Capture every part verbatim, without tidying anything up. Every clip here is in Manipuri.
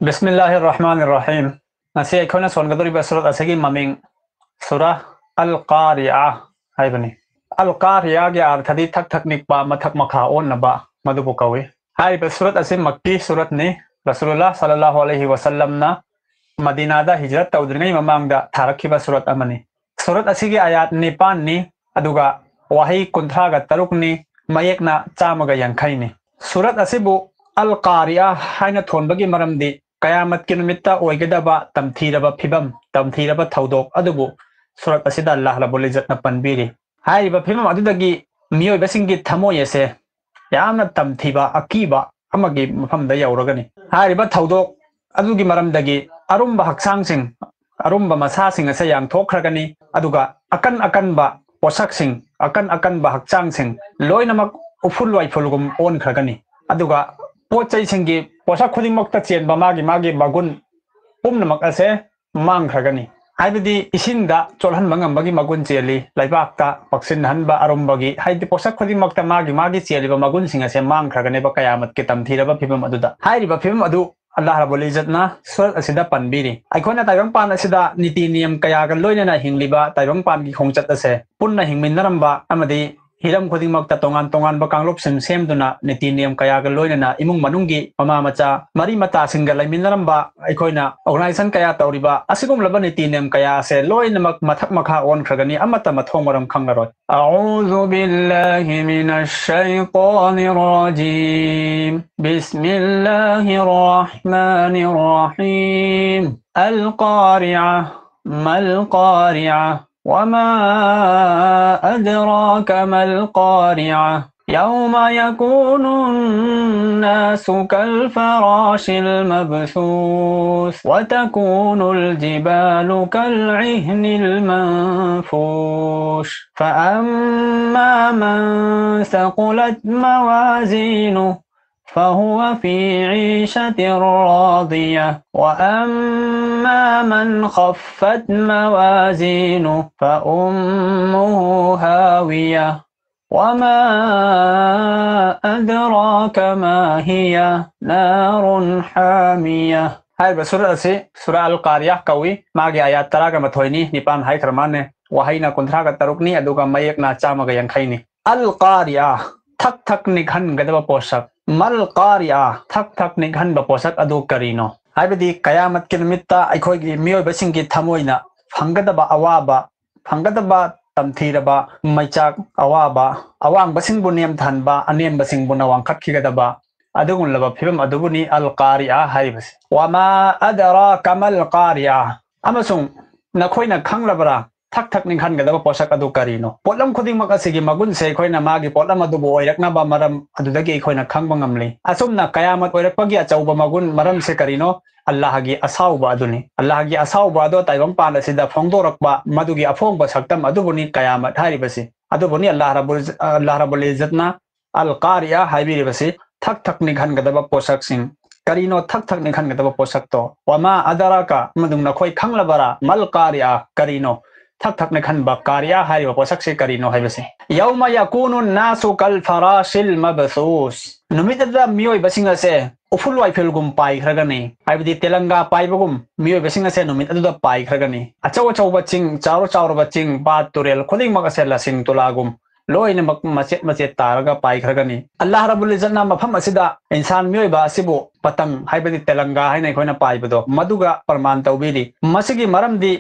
ꯕꯤꯁꯃꯤꯜꯂꯥꯍꯤꯔ ꯔꯍꯃꯥꯅꯤꯔ ꯔꯍꯤꯝ꯫ ꯉꯁꯤ ꯑꯩꯈꯣꯏꯅ ꯁꯣꯟꯒꯗꯧꯔꯤꯕ ꯁꯨꯔꯠ ꯑꯁꯤꯒꯤ ꯃꯃꯤꯡ ꯁꯨꯔꯥ ꯑꯜ ꯀꯥꯔꯤꯑꯥ ꯍꯥꯏꯕꯅꯤ꯫ ꯑꯜ ꯀꯥꯔꯤꯑꯥꯒꯤ ꯑꯔꯊꯗꯤ ꯊꯛ ꯊꯛ ꯅꯤꯛꯄ, ꯃꯊꯛ ꯃꯈꯥ ꯑꯣꯟꯅꯕ, ꯃꯗꯨꯕꯨ ꯀꯧꯏ꯫ ꯍꯥꯏꯔꯤꯕ ꯁꯨꯔꯠ ꯑꯁꯤ ꯃꯛꯀꯤ ꯁꯨꯔꯠꯅꯤ꯫ ꯔꯁꯨꯂꯨꯜꯂꯥꯍ ꯁꯜꯂꯜꯂꯥꯍꯨ ꯑꯂꯩꯍꯤ ꯋꯁꯜꯂꯝꯅ ꯃꯗꯤꯅꯥꯗ ꯍꯤꯖꯔꯠ ꯇꯧꯗ꯭ꯔꯤꯉꯩ ꯃꯃꯥꯡꯗ ꯊꯥꯔꯛꯈꯤꯕ ꯁꯨꯔꯠ ꯑꯃꯅꯤ꯫ ꯁꯨꯔꯠ ꯑꯁꯤꯒꯤ ꯑꯥꯌꯥꯠ ꯅꯤꯄꯥꯟꯅꯤ, ꯑꯗꯨꯒ ꯋꯥꯍꯩ ꯀꯨꯟꯊ꯭ꯔꯥꯒ ꯇꯔꯨꯛꯅꯤ, ꯃꯌꯦꯛꯅ ꯆꯥꯝꯃꯒ ꯌꯥꯡꯈꯩꯅꯤ꯫ ꯁꯨꯔꯠ ꯑꯁꯤꯕꯨ ꯑꯜ ꯀꯥꯔꯤꯑꯥ ꯍꯥꯏꯅ ꯊꯣꯟꯕꯒꯤ ꯃꯔꯝꯗꯤ ꯀꯌꯥꯃꯠꯀꯤ ꯅꯨꯃꯤꯠꯇ ꯑꯣꯏꯒꯗꯕ ꯇꯝꯊꯤꯔꯕ ꯐꯤꯕꯝ, ꯇꯝꯊꯤꯔꯕ ꯊꯧꯗꯣꯛ ꯑꯗꯨꯕꯨ ꯁꯨꯔꯠ ꯑꯁꯤꯗ ꯑꯜꯂꯥꯍ ꯔꯕꯨꯜ ꯏꯖꯠꯅ ꯄꯟꯕꯤꯔꯤ꯫ ꯍꯥꯏꯔꯤꯕ ꯐꯤꯕꯝ ꯑꯗꯨꯗꯒꯤ ꯃꯤꯑꯣꯏꯕꯁꯤꯡꯒꯤ ꯊꯃꯣꯏ ꯑꯁꯦ ꯌꯥꯝꯅ ꯇꯝꯊꯤꯕ, ꯑꯀꯤꯕ ꯑꯃꯒꯤ ꯃꯐꯝꯗ ꯌꯧꯔꯒꯅꯤ꯫ ꯍꯥꯏꯔꯤꯕ ꯊꯧꯗꯣꯛ ꯑꯗꯨꯒꯤ ꯃꯔꯝꯗꯒꯤ ꯑꯔꯨꯝꯕ ꯍꯛꯆꯥꯡꯁꯤꯡ, ꯑꯔꯨꯝꯕ ꯃꯁꯥꯁꯤꯡ ꯑꯁꯦ ꯌꯥꯡꯊꯣꯛꯈ꯭ꯔꯒꯅꯤ, ꯑꯗꯨꯒ ꯑꯀꯟ ꯑꯀꯟꯕ ꯄꯣꯠꯁꯛꯁꯤꯡ, ꯑꯀꯟ ꯑꯀꯟꯕ ꯍꯛꯆꯥꯡꯁꯤꯡ ꯂꯣꯏꯅꯃꯛ ꯎꯐꯨꯜ ꯋꯥꯏꯐꯨꯜꯒꯨꯝ ꯑꯣꯟꯈ꯭ꯔꯒꯅꯤ꯫ ꯑꯗꯨꯒ ꯄꯣꯠ ꯆꯩꯁꯤꯡꯒꯤ ꯄꯣꯠꯁꯛ ꯈꯨꯗꯤꯡꯃꯛꯇ ꯆꯦꯟꯕ ꯃꯥꯒꯤ ꯃꯥꯒꯤ ꯃꯒꯨꯟ ꯄꯨꯝꯅꯃꯛ ꯑꯁꯦ ꯃꯥꯡꯈ꯭ꯔꯒꯅꯤ꯫ ꯍꯥꯏꯕꯗꯤ ꯏꯁꯤꯡꯗ ꯆꯣꯠꯍꯟꯕ ꯉꯝꯕꯒꯤ ꯃꯒꯨꯟ ꯆꯦꯜꯂꯤ, ꯂꯩꯕꯥꯛꯇ ꯄꯛꯁꯤꯟꯍꯟꯕ ꯑꯔꯨꯝꯕꯒꯤ, ꯍꯥꯏꯗꯤ ꯄꯣꯠꯁꯛ ꯈꯨꯗꯤꯡꯃꯛꯇ ꯃꯥꯒꯤ ꯃꯥꯒꯤ ꯆꯦꯜꯂꯤꯕ ꯃꯒꯨꯟꯁꯤꯡ ꯑꯁꯦ ꯃꯥꯡꯈ꯭ꯔꯒꯅꯦꯕ ꯀꯌꯥꯃꯠꯀꯤ ꯇꯝꯊꯤꯔꯕ ꯐꯤꯕꯝ ꯑꯗꯨꯗ꯫ ꯍꯥꯏꯔꯤꯕ ꯐꯤꯕꯝ ꯑꯗꯨ ꯑꯜꯂꯥꯍ ꯔꯕꯨꯜ ꯏꯖꯠꯅ ꯁꯨꯔꯠ ꯑꯁꯤꯗ ꯄꯟꯕꯤꯔꯤ꯫ ꯑꯩꯈꯣꯏꯅ ꯇꯥꯏꯕꯪꯄꯥꯟ ꯑꯁꯤꯗ ꯅꯤꯇꯤ ꯅꯤꯌꯝ ꯀꯌꯥꯒ ꯂꯣꯏꯅꯅ ꯍꯤꯡꯂꯤꯕ ꯇꯥꯏꯕꯪꯄꯥꯟꯒꯤ ꯈꯣꯡꯆꯠ ꯑꯁꯦ ꯄꯨꯟꯅ ꯍꯤꯡꯃꯤꯟꯅꯔꯝꯕ ꯑꯃꯗꯤ ꯍꯤꯔꯝ ꯈꯨꯗꯤꯡꯃꯛꯇ ꯇꯣꯉꯥꯟ ꯇꯣꯉꯥꯟꯕ ꯀꯥꯡꯂꯨꯞꯁꯤꯡ ꯁꯦꯝꯗꯨꯅ ꯅꯤꯇꯤ ꯅꯤꯌꯝ ꯀꯌꯥꯒ ꯂꯣꯏꯅꯅ ꯏꯃꯨꯡ ꯃꯅꯨꯡꯒꯤ ꯃꯃꯥ ꯃꯆꯥ ꯃꯔꯤ ꯃꯇꯥꯁꯤꯡꯒ ꯂꯩꯃꯤꯟꯅꯔꯝꯕ ꯑꯩꯈꯣꯏꯅ organization ꯀꯌꯥ ꯇꯧꯔꯤꯕ ꯑꯁꯤꯒꯨꯝꯂꯕ ꯅꯤꯇꯤ ꯅꯤꯌꯝ ꯀꯌꯥ ꯑꯁꯦ ꯂꯣꯏꯅꯃꯛ ꯃꯊꯛ ꯃꯈꯥ ꯑꯣꯟꯈ꯭ꯔꯒꯅꯤ, ꯑꯃꯠꯇ ꯃꯊꯣꯡ ꯃꯔꯝ ꯈꯪꯂꯔꯣꯏ꯫ أعوذ بالله من الشيطان الرجيم. بسم الله الرحمن الرحيم. القارعة. ما القارعة؟ وما أدراك ما القارعة. يوم يكون الناس كالفراش المبثوث وتكون الجبال كالعهن المنفوش. فأما من ثقلت موازينه فهو في عيشة راضية. وأما من خفت موازينه فأمه هاوية. وما أدراك ما هي نار حامية. ꯍꯥꯏꯔꯤꯕ ꯁꯨꯔꯥ ꯑꯁꯤ ꯁꯨꯔꯥ ꯑꯜ ꯀꯥꯔꯤꯌꯥ ꯀꯧꯏ꯫ ꯃꯥꯒꯤ ꯑꯥꯌꯥꯠ ꯇꯔꯥꯒ ꯃꯥꯊꯣꯏꯅꯤ, ꯅꯤꯄꯥꯟ ꯍꯥꯏꯈ꯭ꯔ ꯃꯥꯜꯅꯦ꯫ ꯋꯥꯍꯩꯅ ꯀꯨꯟꯊ꯭ꯔꯥꯒ ꯇꯔꯨꯛꯅꯤ, ꯑꯗꯨꯒ ꯃꯌꯦꯛꯅ ꯆꯥꯝꯃꯒ ꯌꯥꯡꯈꯩꯅꯤ꯫ ꯑꯜ ꯀꯥꯔꯤꯌꯥ, ꯊꯛ ꯊꯛ ꯅꯤꯛꯍꯟꯒꯗꯕ ꯄꯣꯠꯁꯛ꯫ ꯃꯜ ꯀꯥꯔꯤꯌꯥ, ꯊꯛ ꯊꯛ ꯅꯤꯛꯍꯟꯕ ꯄꯣꯠꯁꯛ ꯑꯗꯨ ꯀꯔꯤꯅꯣ? ꯍꯥꯏꯕꯗꯤ ꯀꯌꯥꯃꯠꯀꯤ ꯅꯨꯃꯤꯠꯇ ꯑꯩꯈꯣꯏꯒꯤ ꯃꯤꯑꯣꯏꯕꯁꯤꯡꯒꯤ ꯊꯃꯣꯏꯅ ꯐꯪꯒꯗꯕ ꯑꯋꯥꯕ, ꯐꯪꯒꯗꯕ ꯇꯝꯊꯤꯔꯕ ꯃꯩꯆꯥꯛ, ꯑꯋꯥꯕ, ꯑꯋꯥꯡꯕꯁꯤꯡꯕꯨ ꯅꯦꯝꯊꯍꯟꯕ, ꯑꯅꯦꯝꯕꯁꯤꯡꯕꯨꯅ ꯋꯥꯡꯈꯠꯈꯤꯒꯗꯕ, ꯑꯗꯨꯒꯨꯝꯂꯕ ꯐꯤꯕꯝ ꯑꯗꯨꯕꯨꯅꯤ ꯑꯜ ꯀꯥꯔꯤꯌꯥ ꯍꯥꯏꯔꯤꯕꯁꯤ꯫ ꯋꯥꯃꯥ ꯑꯗꯔꯥꯀ ꯃꯜ ꯀꯥꯔꯤꯌꯥ꯫ ꯑꯃꯁꯨꯡ ꯅꯈꯣꯏꯅ ꯈꯪꯂꯕ꯭ꯔꯥ? ꯊꯛ ꯊꯛ ꯅꯤꯡꯍꯟꯒꯗꯕ ꯄꯣꯠꯁꯛ ꯑꯗꯨ ꯀꯔꯤꯅꯣ? ꯄꯣꯠꯂꯝ ꯈꯨꯗꯤꯡꯃꯛ ꯑꯁꯤꯒꯤ ꯃꯒꯨꯟꯁꯦ ꯑꯩꯈꯣꯏꯅ ꯃꯥꯒꯤ ꯄꯣꯠꯂꯝ ꯑꯗꯨꯕꯨ ꯑꯣꯏꯔꯛꯅꯕ ꯃꯔꯝ ꯑꯗꯨꯗꯒꯤ ꯑꯩꯈꯣꯏꯅ ꯈꯪꯕ ꯉꯝꯂꯤ꯫ ꯑꯁꯨꯝꯅ ꯀꯌꯥꯃꯠ ꯑꯣꯏꯔꯛꯄꯒꯤ ꯑꯆꯧꯕ ꯃꯒꯨꯟ ꯃꯔꯝꯁꯦ ꯀꯔꯤꯅꯣ? ꯑꯜꯂꯥꯍꯒꯤ ꯑꯁꯥꯎꯕ ꯑꯗꯨꯅꯤ꯫ ꯑꯜꯂꯥꯍꯒꯤ ꯑꯁꯥꯎꯕ ꯑꯗꯣ ꯇꯥꯏꯕꯪꯄꯥꯟ ꯑꯁꯤꯗ ꯐꯣꯡꯗꯣꯔꯛꯄ ꯃꯗꯨꯒꯤ ꯑꯐꯣꯡꯕ ꯁꯛꯇꯝ ꯑꯗꯨꯕꯨꯅꯤ ꯀꯌꯥꯃꯠ ꯍꯥꯏꯔꯤꯕꯁꯤ꯫ ꯑꯗꯨꯕꯨꯅꯤ ꯑꯜꯂꯥꯍ ꯔꯕꯨꯜ, ꯑꯜꯂꯥꯍ ꯔꯕꯨꯜ ꯏꯖꯠꯅ ꯑꯜ ꯀꯥꯔꯤꯌꯥ ꯍꯥꯏꯕꯤꯔꯤꯕꯁꯤ ꯊꯛ ꯊꯛ ꯅꯤꯛꯍꯟꯒꯗꯕ ꯄꯣꯠꯁꯛꯁꯤꯡ꯫ ꯀꯔꯤꯅꯣ ꯊꯛ ꯊꯛ ꯅꯤꯛꯍꯟꯒꯗꯕ ꯄꯣꯠꯁꯛꯇꯣ? ꯋꯥꯃꯥ ꯑꯗꯔꯥꯀ, ꯑꯃꯗꯨ ꯅꯈꯣꯏ ꯈꯪꯂꯕꯔꯥ? ꯃꯜ ꯀꯥꯔꯤꯌꯥ, ꯀꯔꯤꯅꯣ ꯊꯛ ꯊꯛ ꯅꯤꯛꯍꯟꯕ ꯀꯥꯔꯤꯌꯥ ꯍꯥꯏꯔꯤꯕ ꯄꯣꯠꯁꯛꯁꯤ ꯀꯔꯤꯅꯣ ꯍꯥꯏꯕꯁꯤ? ꯌꯧꯃ ꯌꯀꯨꯅꯨ ꯅꯥꯁꯨ ꯀꯜ ꯐꯔꯥꯁꯤꯜ ꯃꯕꯁꯨꯁ꯫ ꯅꯨꯃꯤꯠ ꯑꯗꯨꯗ ꯃꯤꯑꯣꯏꯕꯁꯤꯡ ꯑꯁꯦ ꯎꯐꯨꯜ ꯋꯥꯏꯐꯨꯜꯒꯨꯝ ꯄꯥꯏꯈ꯭ꯔꯒꯅꯤ꯫ ꯍꯥꯏꯕꯗꯤ ꯇꯦꯂꯪꯒꯥ ꯄꯥꯏꯕꯒꯨꯝ ꯃꯤꯑꯣꯏꯕꯁꯤꯡ ꯑꯁꯦ ꯅꯨꯃꯤꯠ ꯑꯗꯨꯗ ꯄꯥꯏꯈ꯭ꯔꯒꯅꯤ꯫ ꯑꯆꯧ ꯑꯆꯧꯕ ꯆꯤꯡ, ꯆꯥꯎꯔ ꯆꯥꯎꯔꯕ ꯆꯤꯡ, ꯄꯥꯠ, ꯇꯨꯔꯦꯜ ꯈꯨꯗꯤꯡꯃꯛ ꯑꯁꯦ ꯂꯁꯤꯡ ꯇꯨꯂꯥꯒꯨꯝ ꯂꯣꯏꯅꯃꯛ ꯃꯆꯦꯠ ꯃꯆꯦꯠ ꯇꯥꯔꯒ ꯄꯥꯏꯈ꯭ꯔꯒꯅꯤ꯫ ꯑꯜꯂꯥꯍ ꯔꯕꯨꯜ ꯏꯖꯠꯅ ꯃꯐꯝ ꯑꯁꯤꯗ ꯏꯟꯁꯥꯟ ꯃꯤꯑꯣꯏꯕ ꯑꯁꯤꯕꯨ ꯄꯇꯪ, ꯍꯥꯏꯕꯗꯤ ꯇꯦꯂꯪꯒꯥ ꯍꯥꯏꯅ ꯑꯩꯈꯣꯏꯅ ꯄꯥꯏꯕꯗꯣ, ꯃꯗꯨꯒ ꯄ꯭ꯔꯃꯥꯟ ꯇꯧꯕꯤꯔꯤ꯫ ꯃꯁꯤꯒꯤ ꯃꯔꯝꯗꯤ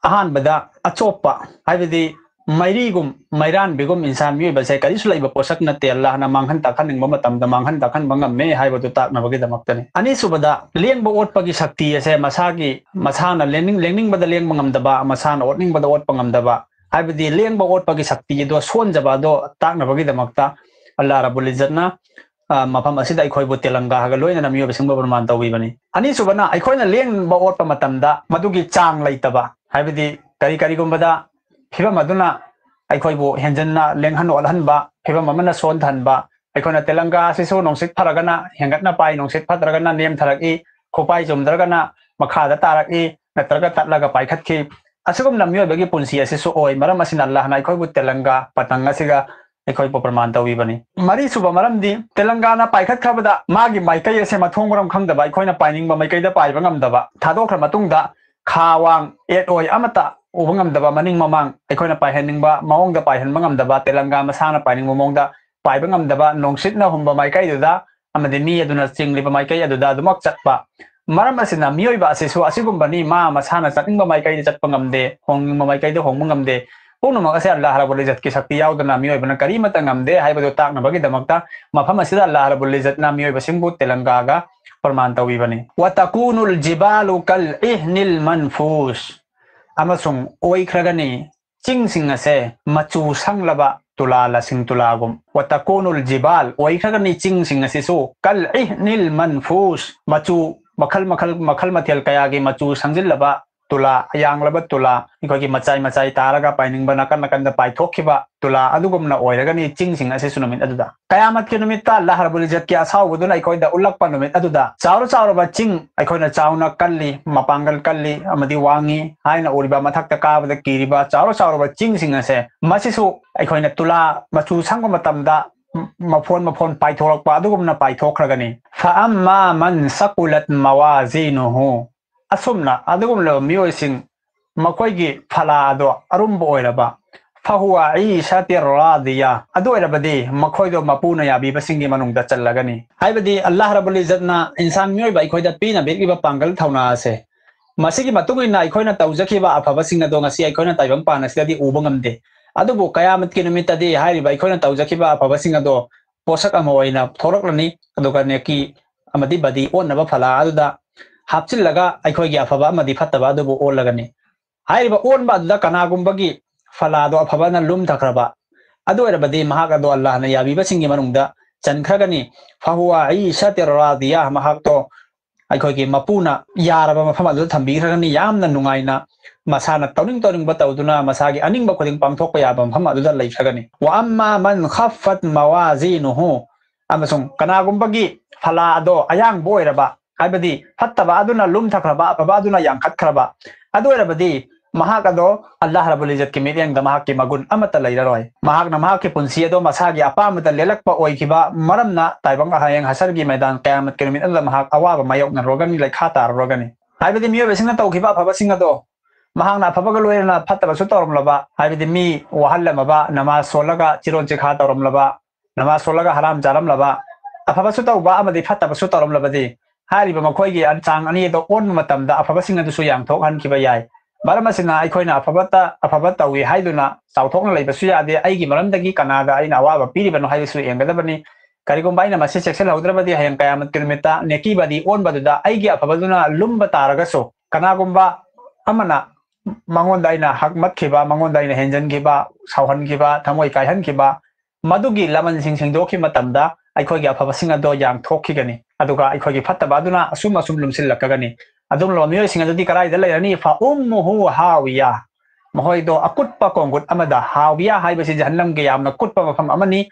ꯑꯍꯥꯟꯕꯗ ꯑꯆꯣꯞꯄ, ꯍꯥꯏꯕꯗꯤ ꯃꯩꯔꯤꯒꯨꯝ ꯃꯩꯔꯥꯟꯕꯤꯒꯨꯝ ꯏꯟꯁꯥꯟ ꯃꯤꯑꯣꯏꯕꯁꯦ ꯀꯔꯤꯁꯨ ꯂꯩꯕ ꯄꯣꯠꯁꯛ ꯅꯠꯇꯦ꯫ ꯑꯜꯂꯥꯍꯅ ꯃꯥꯡꯍꯟ ꯇꯥꯛꯍꯟꯅꯤꯡꯕ ꯃꯇꯝꯗ ꯃꯥꯡꯍꯟ ꯇꯥꯛꯍꯟꯕ ꯉꯝꯃꯦ ꯍꯥꯏꯕꯗꯨ ꯇꯥꯛꯅꯕꯒꯤꯗꯃꯛꯇꯅꯤ꯫ ꯑꯅꯤꯁꯨꯕꯗ, ꯂꯦꯡꯕ ꯑꯣꯠꯄꯒꯤ ꯁꯛꯇꯤ ꯑꯁꯦ ꯃꯁꯥꯒꯤ, ꯃꯁꯥꯅ ꯂꯦꯡꯅꯤꯡ-, ꯂꯦꯡꯅꯤꯡꯕꯗ ꯂꯦꯡꯕ ꯉꯝꯗꯕ, ꯃꯁꯥꯅ ꯑꯣꯠꯅꯤꯡꯕꯗ ꯑꯣꯠꯄ ꯉꯝꯗꯕ, ꯍꯥꯏꯕꯗꯤ ꯂꯦꯡꯕ ꯑꯣꯠꯄꯒꯤ ꯁꯛꯇꯤ ꯑꯗꯣ ꯁꯣꯟꯖꯕ ꯑꯗꯣ ꯇꯥꯛꯅꯕꯒꯤꯗꯃꯛꯇ ꯑꯜꯂꯥꯍ ꯔꯕꯨꯜ ꯏꯖꯠꯅ, ꯑ, ꯃꯐꯝ ꯑꯁꯤꯗ ꯑꯩꯈꯣꯏꯕꯨ ꯇꯦꯂꯪꯒꯥꯒ ꯂꯣꯏꯅꯅ ꯃꯤꯑꯣꯏꯕꯁꯤꯡꯕꯨ ꯄ꯭ꯔꯃꯥꯟ ꯇꯧꯕꯤꯕꯅꯤ꯫ ꯑꯅꯤꯁꯨꯕꯅ, ꯑꯩꯈꯣꯏꯅ ꯂꯦꯡꯕ ꯑꯣꯠꯄ ꯃꯇꯝꯗ ꯃꯗꯨꯒꯤ ꯆꯥꯡ ꯂꯩꯇꯕ, ꯍꯥꯏꯕꯗꯤ ꯀꯔꯤ ꯀꯔꯤꯒꯨꯝꯕꯗ ꯐꯤꯕꯝ ꯑꯗꯨꯅ ꯑꯩꯈꯣꯏꯕꯨ ꯍꯦꯟꯖꯟꯅ ꯂꯦꯡꯍꯟ ꯑꯣꯠꯍꯟꯕ, ꯐꯤꯕꯝ ꯑꯃꯅ ꯁꯣꯟꯊꯍꯟꯕ, ꯑꯩꯈꯣꯏꯅ ꯇꯦꯂꯪꯒꯥ ꯑꯁꯤꯁꯨ ꯅꯨꯡꯁꯤꯠ ꯐꯔꯒꯅ ꯍꯦꯟꯒꯠꯅ ꯄꯥꯏ, ꯅꯨꯡꯁꯤꯠ ꯐꯠꯇ꯭ꯔꯒꯅ ꯅꯦꯝꯊꯔꯛꯏ, ꯈꯨꯄꯥꯏ ꯆꯨꯝꯗ꯭ꯔꯒꯅ ꯃꯈꯥꯗ ꯇꯥꯔꯛꯏ, ꯅꯠꯇ꯭ꯔꯒ ꯇꯠꯂꯒ ꯄꯥꯏꯈꯠꯈꯤ꯫ ꯑꯁꯤꯒꯨꯝꯅ ꯃꯤꯑꯣꯏꯕꯒꯤ ꯄꯨꯟꯁꯤ ꯑꯁꯤꯁꯨ ꯑꯣꯏ꯫ ꯃꯔꯝ ꯑꯁꯤꯅ ꯑꯜꯂꯥꯍꯅ ꯑꯩꯈꯣꯏꯕꯨ ꯇꯦꯂꯪꯒꯥ, ꯄꯇꯪ ꯑꯁꯤꯒ ꯑꯩꯈꯣꯏꯕꯨ ꯄ꯭ꯔꯃꯥꯟ ꯇꯧꯕꯤꯕꯅꯤ꯫ ꯃꯔꯤꯁꯨꯕ ꯃꯔꯝꯗꯤ, ꯇꯦꯂꯪꯒꯥꯅ ꯄꯥꯏꯈꯠꯈ꯭ꯔꯕꯗ ꯃꯥꯒꯤ ꯃꯥꯏꯀꯩ ꯑꯁꯦ ꯃꯊꯣꯡ ꯃꯔꯝ ꯈꯪꯗꯕ, ꯑꯩꯈꯣꯏꯅ ꯄꯥꯏꯅꯤꯡꯕ ꯃꯥꯏꯀꯩꯗ ꯄꯥꯏꯕ ꯉꯝꯗꯕ, ꯊꯥꯗꯣꯛꯈ꯭ꯔ ꯃꯇꯨꯡꯗ ꯈꯥ ꯋꯥꯡ ꯌꯦꯠ ꯑꯣꯏ ꯑꯃꯠꯇ ꯎꯕ ꯉꯝꯗꯕ, ꯃꯅꯤꯡ ꯃꯃꯥꯡ ꯑꯩꯈꯣꯏꯅ ꯄꯥꯏꯍꯟꯅꯤꯡꯕ ꯃꯑꯣꯡꯗ ꯄꯥꯏꯍꯟꯕ ꯉꯝꯗꯕ, ꯇꯦꯂꯪꯒꯥ ꯃꯁꯥꯅ ꯄꯥꯏꯅꯤꯡꯕ ꯃꯑꯣꯡꯗ ꯄꯥꯏꯕ ꯉꯝꯗꯕ, ꯅꯨꯡꯁꯤꯠꯅ ꯍꯨꯝꯕ ꯃꯥꯏꯀꯩꯗꯨꯗ ꯑꯃꯗꯤ ꯃꯤ ꯑꯗꯨꯅ ꯆꯤꯡꯂꯤꯕ ꯃꯥꯏꯀꯩ ꯑꯗꯨꯗ ꯑꯗꯨꯃꯛ ꯆꯠꯄ꯫ ꯃꯔꯝ ꯑꯁꯤꯅ ꯃꯤꯑꯣꯏꯕ ꯑꯁꯤꯁꯨ ꯑꯁꯤꯒꯨꯝꯕꯅꯤ, ꯃꯥ ꯃꯁꯥꯅ ꯆꯠꯅꯤꯡꯕ ꯃꯥꯏꯀꯩꯗ ꯆꯠꯄ ꯉꯝꯗꯦ, ꯍꯣꯡꯅꯤꯡꯕ ꯃꯥꯏꯀꯩꯗ ꯍꯣꯡꯕ ꯉꯝꯗꯦ꯫ ꯄꯨꯝꯅꯃꯛ ꯑꯁꯦ ꯑꯜꯂꯥꯍ ꯔꯕꯨꯜ ꯏꯖꯠꯀꯤ ꯁꯛꯇꯤ ꯌꯥꯎꯗꯅ ꯃꯤꯑꯣꯏꯕꯅ ꯀꯔꯤꯃꯠꯇ ꯉꯝꯗꯦ ꯍꯥꯏꯕꯗꯨ ꯇꯥꯛꯅꯕꯒꯤꯗꯃꯛꯇ ꯃꯐꯝ ꯑꯁꯤꯗ ꯑꯜꯂꯥꯍ ꯔꯕꯨꯜ ꯏꯖꯠꯅ ꯃꯤꯑꯣꯏꯕꯁꯤꯡꯕꯨ ꯇꯦꯂꯪꯒꯥꯒ ꯄ꯭ꯔꯃꯥꯟ ꯇꯧꯕꯤꯕꯅꯤ꯫ وتكون الجبال كالعهن المنفوش꯫ ꯑꯃꯁꯨꯡ ꯑꯣꯏꯈ꯭ꯔꯒꯅꯤ ꯆꯤꯡꯁꯤꯡ ꯑꯁꯦ ꯃꯆꯨ ꯁꯪꯂꯕ ꯇꯨꯂꯥ ꯂꯁꯤꯡ ꯇꯨꯂꯥꯒꯨꯝ꯫ وتكون الجبال، ꯑꯣꯏꯈ꯭ꯔꯒꯅꯤ ꯆꯤꯡꯁꯤꯡ ꯑꯁꯤꯁꯨ كالعهن المنفوش، ꯃꯆꯨ ꯃꯈꯜ ꯃꯈꯜ, ꯃꯈꯜ ꯃꯊꯦꯜ ꯀꯌꯥꯒꯤ ꯃꯆꯨ ꯁꯪꯖꯤꯜꯂꯕ ꯇꯨꯂꯥ, ꯑꯌꯥꯡꯂꯕ ꯇꯨꯂꯥ, ꯑꯩꯈꯣꯏꯒꯤ ꯃꯆꯥꯏ ꯃꯆꯥꯏ ꯇꯥꯔꯒ ꯄꯥꯏꯅꯤꯡꯕ ꯅꯥꯀꯟ ꯅꯥꯀꯟꯗ ꯄꯥꯏꯊꯣꯛꯈꯤꯕ ꯇꯨꯂꯥ ꯑꯗꯨꯒꯨꯝꯅ ꯑꯣꯏꯔꯒꯅꯤ ꯆꯤꯡꯁꯤꯡ ꯑꯁꯤꯁꯨ ꯅꯨꯃꯤꯠ ꯑꯗꯨꯗ꯫ ꯀꯌꯥꯃꯠꯀꯤ ꯅꯨꯃꯤꯠꯇ ꯑꯜꯂꯥꯍ ꯔꯕꯨꯜ ꯏꯖꯠꯀꯤ ꯑꯁꯥꯎꯕꯗꯨꯅ ꯑꯩꯈꯣꯏꯗ ꯎꯠꯂꯛꯄ ꯅꯨꯃꯤꯠ ꯑꯗꯨꯗ ꯆꯥꯎꯔ ꯆꯥꯎꯔꯕ ꯆꯤꯡ, ꯑꯩꯈꯣꯏꯅ ꯆꯥꯎꯅ ꯀꯜꯂꯤ, ꯃꯄꯥꯡꯒꯜ ꯀꯜꯂꯤ ꯑꯃꯗꯤ ꯋꯥꯡꯉꯤ ꯍꯥꯏꯅ ꯎꯔꯤꯕ, ꯃꯊꯛꯇ ꯀꯥꯕꯗ ꯀꯤꯔꯤꯕ ꯆꯥꯎꯔ ꯆꯥꯎꯔꯕ ꯆꯤꯡꯁꯤꯡ ꯑꯁꯦ, ꯃꯁꯤꯁꯨ ꯑꯩꯈꯣꯏꯅ ꯇꯨꯂꯥ ꯃꯆꯨ ꯁꯪꯕ ꯃꯇꯝꯗ ꯃꯐꯣꯟ ꯃꯐꯣꯟ ꯄꯥꯏꯊꯣꯔꯛꯄ ꯑꯗꯨꯒꯨꯝꯅ ꯄꯥꯏꯊꯣꯛꯈ꯭ꯔꯒꯅꯤ꯫ فأما من ثقلت موازينه، ꯑꯁꯨꯝꯅ ꯑꯗꯨꯒꯨꯝꯂꯕ ꯃꯤꯑꯣꯏꯁꯤꯡ, ꯃꯈꯣꯏꯒꯤ ꯐꯂꯥ ꯑꯗꯣ ꯑꯔꯨꯝꯕ ꯑꯣꯏꯔꯕ, فهو في عيشة راضية, ꯑꯗꯨ ꯑꯣꯏꯔꯕꯗꯤ ꯃꯈꯣꯏꯗꯣ ꯃꯄꯨꯅ ꯌꯥꯕꯤꯕꯁꯤꯡꯒꯤ ꯃꯅꯨꯡꯗ ꯆꯜꯂꯒꯅꯤ꯫ ꯍꯥꯏꯕꯗꯤ ꯑꯜꯂꯥꯍ ꯔꯕꯨꯜ ꯏꯖꯠꯅ ꯏꯟꯁꯥꯟ ꯃꯤꯑꯣꯏꯕ ꯑꯩꯈꯣꯏꯗ ꯄꯤꯅꯕꯤꯔꯤꯕ ꯄꯥꯡꯒꯜ ꯊꯧꯅꯥ ꯑꯁꯦ, ꯃꯁꯤꯒꯤ ꯃꯇꯨꯡ ꯏꯟꯅ ꯑꯩꯈꯣꯏꯅ ꯇꯧꯖꯈꯤꯕ ꯑꯐꯕꯁꯤꯡ ꯑꯗꯣ ꯉꯁꯤ ꯑꯩꯈꯣꯏꯅ ꯇꯥꯏꯕꯪ ꯄꯥꯟ ꯑꯁꯤꯗꯗꯤ ꯎꯕ ꯉꯝꯗꯦ꯫ ꯑꯗꯨꯕꯨ ꯀꯌꯥꯃꯠꯀꯤ ꯅꯨꯃꯤꯠꯇꯗꯤ ꯍꯥꯏꯔꯤꯕ ꯑꯩꯈꯣꯏꯅ ꯇꯧꯖꯈꯤꯕ ꯑꯐꯕꯁꯤꯡ ꯑꯗꯣ ꯄꯣꯠꯁꯛ ꯑꯃ ꯑꯣꯏꯅ ꯊꯣꯛꯂꯛꯂꯅꯤ, ꯑꯗꯨꯒ ꯅꯦꯀꯤ ꯑꯃꯗꯤ ꯕꯗꯤ ꯑꯣꯟꯅꯕ ꯐꯂꯥ ꯑꯗꯨꯗ ꯍꯥꯞꯆꯤꯜꯂꯒ ꯑꯩꯈꯣꯏꯒꯤ ꯑꯐꯕ ꯑꯃꯗꯤ ꯐꯠꯇꯕ ꯑꯗꯨꯕꯨ ꯑꯣꯜꯂꯒꯅꯤ꯫ ꯍꯥꯏꯔꯤꯕ ꯑꯣꯟꯕ ꯑꯗꯨꯗ ꯀꯅꯥꯒꯨꯝꯕꯒꯤ ꯐꯂꯥꯗꯣ ꯑꯐꯕꯅ ꯂꯨꯝꯊꯈ꯭ꯔꯕ, ꯑꯗꯨ ꯑꯣꯏꯔꯕꯗꯤ ꯃꯍꯥꯛ ꯑꯗꯣ ꯑꯜꯂꯥꯍꯅ ꯌꯥꯕꯤꯕꯁꯤꯡꯒꯤ ꯃꯅꯨꯡꯗ ꯆꯟꯈ꯭ꯔꯒꯅꯤ꯫ فهو في عيشة راضية, ꯃꯍꯥꯛꯇꯣ ꯑꯩꯈꯣꯏꯒꯤ ꯃꯄꯨꯅ ꯌꯥꯔꯕ ꯃꯐꯝ ꯑꯗꯨꯗ ꯊꯝꯕꯤꯈ꯭ꯔꯒꯅꯤ, ꯌꯥꯝꯅ ꯅꯨꯡꯉꯥꯏꯅ ꯃꯁꯥꯅ ꯇꯧꯅꯤꯡ ꯇꯧꯅꯤꯡꯕ ꯇꯧꯗꯨꯅ ꯃꯁꯥꯒꯤ ꯑꯅꯤꯡꯕ ꯈꯨꯗꯤꯡ ꯄꯥꯡꯊꯣꯛꯄ ꯌꯥꯕ ꯃꯐꯝ ꯑꯗꯨꯗ ꯂꯩꯈ꯭ꯔꯒꯅꯤ꯫ وأما من خفت موازينه, ꯑꯃꯁꯨꯡ ꯀꯅꯥꯒꯨꯝꯕꯒꯤ ꯐꯂꯥ ꯑꯗꯣ ꯑꯌꯥꯡꯕ ꯑꯣꯏꯔꯕ, ꯍꯥꯏꯕꯗꯤ ꯐꯠꯇꯕ ꯑꯗꯨꯅ ꯂꯨꯝꯊꯈ꯭ꯔꯕ, ꯑꯐꯕ ꯑꯗꯨꯅ ꯌꯥꯡꯈꯠꯈ꯭ꯔꯕ, ꯑꯗꯨ ꯑꯣꯏꯔꯕꯗꯤ ꯃꯍꯥꯛ ꯑꯗꯣ ꯑꯜꯂꯥꯍ ꯔꯕꯨꯜ ꯏꯖꯠꯀꯤ ꯃꯤꯠꯌꯦꯡꯗ ꯃꯍꯥꯛꯀꯤ ꯃꯒꯨꯟ ꯑꯃꯠꯇ ꯂꯩꯔꯔꯣꯏ꯫ ꯃꯍꯥꯛꯅ ꯃꯍꯥꯛꯀꯤ ꯄꯨꯟꯁꯤ ꯑꯗꯣ ꯃꯁꯥꯒꯤ ꯑꯄꯥꯝꯕꯗ ꯂꯦꯜꯂꯛꯄ ꯑꯣꯏꯈꯤꯕ ꯃꯔꯝꯅ, ꯇꯥꯏꯕꯪ ꯍꯌꯦꯡ ꯍꯁꯔꯒꯤ ꯃꯩꯗꯥꯟ ꯀꯌꯥꯃꯠꯀꯤ ꯅꯨꯃꯤꯠ ꯑꯗꯨꯗ ꯃꯍꯥꯛ ꯑꯋꯥꯕ ꯃꯥꯌꯣꯛꯅꯔꯨꯔꯒꯅꯤ, ꯂꯩꯈꯥ ꯇꯥꯔꯨꯔꯒꯅꯤ꯫ ꯍꯥꯏꯕꯗꯤ ꯃꯤꯑꯣꯏꯕꯁꯤꯡꯅ ꯇꯧꯈꯤꯕ ꯑꯐꯕꯁꯤꯡ ꯑꯗꯣ, ꯃꯍꯥꯛꯅ ꯑꯐꯕꯒ ꯂꯣꯏꯅꯅ ꯐꯠꯇꯕꯁꯨ ꯇꯧꯔꯝꯂꯕ, ꯍꯥꯏꯕꯗꯤ ꯃꯤ ꯋꯥꯍꯜꯂꯝꯃꯕ, ꯅꯃꯥꯖ ꯁꯣꯜꯂꯒ ꯆꯤꯔꯣꯟ ꯆꯤꯈꯥ ꯇꯧꯔꯝꯂꯕ, ꯅꯃꯥꯖ ꯁꯣꯜꯂꯒ ꯍꯔꯥꯝ ꯆꯥꯔꯝꯂꯕ, ꯑꯐꯕꯁꯨ ꯇꯧꯕ ꯑꯃꯗꯤ ꯐꯠꯇꯕꯁꯨ ꯇꯧꯔꯝꯂꯕꯗꯤ, ꯍꯥꯏꯔꯤꯕ ꯃꯈꯣꯏꯒꯤ ꯆꯥꯡ ꯑꯅꯤ ꯑꯗꯣ ꯑꯣꯟꯕ ꯃꯇꯝꯗ ꯑꯐꯕꯁꯤꯡ ꯑꯗꯨꯁꯨ ꯌꯥꯡꯊꯣꯛꯍꯟꯈꯤꯕ ꯌꯥꯏ꯫ ꯃꯔꯝ ꯑꯁꯤꯅ ꯑꯩꯈꯣꯏꯅ ꯑꯐꯕꯇ, ꯑꯐꯕ ꯇꯧꯏ ꯍꯥꯏꯗꯨꯅ ꯆꯥꯎꯊꯣꯛꯅ ꯂꯩꯕꯁꯨ ꯌꯥꯗꯦ꯫ ꯑꯩꯒꯤ ꯃꯔꯝꯗꯒꯤ ꯀꯅꯥꯗ ꯑꯩꯅ ꯑꯋꯥꯕ ꯄꯤꯔꯤꯕꯅꯣ ꯍꯥꯏꯕꯁꯨ ꯌꯦꯡꯒꯗꯕꯅꯤ꯫ ꯀꯔꯤꯒꯨꯝꯕ ꯑꯩꯅ ꯃꯁꯤ ꯆꯦꯛꯁꯤꯜꯍꯧꯗ꯭ꯔꯕꯗꯤ ꯍꯌꯦꯡ ꯀꯌꯥꯃꯠꯀꯤ ꯅꯨꯃꯤꯠꯇ ꯅꯦꯀꯤꯕꯗꯤ ꯑꯣꯟꯕꯗꯨꯗ ꯑꯩꯒꯤ ꯑꯐꯕꯗꯨꯅ ꯂꯨꯝꯕ ꯇꯥꯔꯒꯁꯨ, ꯀꯅꯥꯒꯨꯝꯕ ꯑꯃꯅ ꯃꯉꯣꯟꯗ ꯑꯩꯅ ꯍꯛꯃꯠꯈꯤꯕ, ꯃꯉꯣꯟꯗ ꯑꯩꯅ ꯍꯦꯟꯖꯟꯈꯤꯕ, ꯁꯥꯎꯍꯟꯈꯤꯕ, ꯊꯃꯣꯏ ꯀꯥꯏꯍꯟꯈꯤꯕ, ꯃꯗꯨꯒꯤ ꯂꯃꯟꯁꯤꯡ ꯁꯦꯡꯗꯣꯛꯈꯤꯕ ꯃꯇꯝꯗ ꯑꯩꯈꯣꯏꯒꯤ ꯑꯐꯕꯁꯤꯡ ꯑꯗꯣ ꯌꯥꯡꯊꯣꯛꯈꯤꯒꯅꯤ, ꯑꯗꯨꯒ ꯑꯩꯈꯣꯏꯒꯤ ꯐꯠꯇꯕ ꯑꯗꯨꯅ ꯑꯁꯨꯝ ꯑꯁꯨꯝ ꯂꯨꯝꯁꯤꯜꯂꯛꯀꯒꯅꯤ꯫ ꯑꯗꯨꯒꯨꯝꯂꯕ ꯃꯤꯑꯣꯏꯁꯤꯡ ꯑꯗꯨꯗꯤ ꯀꯗꯥꯏꯗ ꯂꯩꯔꯅꯤ? ꯐꯎꯝꯃꯨꯍꯨ ꯍꯥꯋꯤꯌꯥ꯫ ꯃꯈꯣꯏꯗꯣ ꯑꯀꯨꯠꯄ ꯀꯣꯡꯒꯨꯠ ꯑꯃꯗ, ꯍꯥꯋꯤꯌꯥ ꯍꯥꯏꯕꯁꯤ ꯖꯍꯟꯅꯝꯒꯤ ꯌꯥꯝꯅ ꯀꯨꯠꯄ ꯃꯐꯝ ꯑꯃꯅꯤ,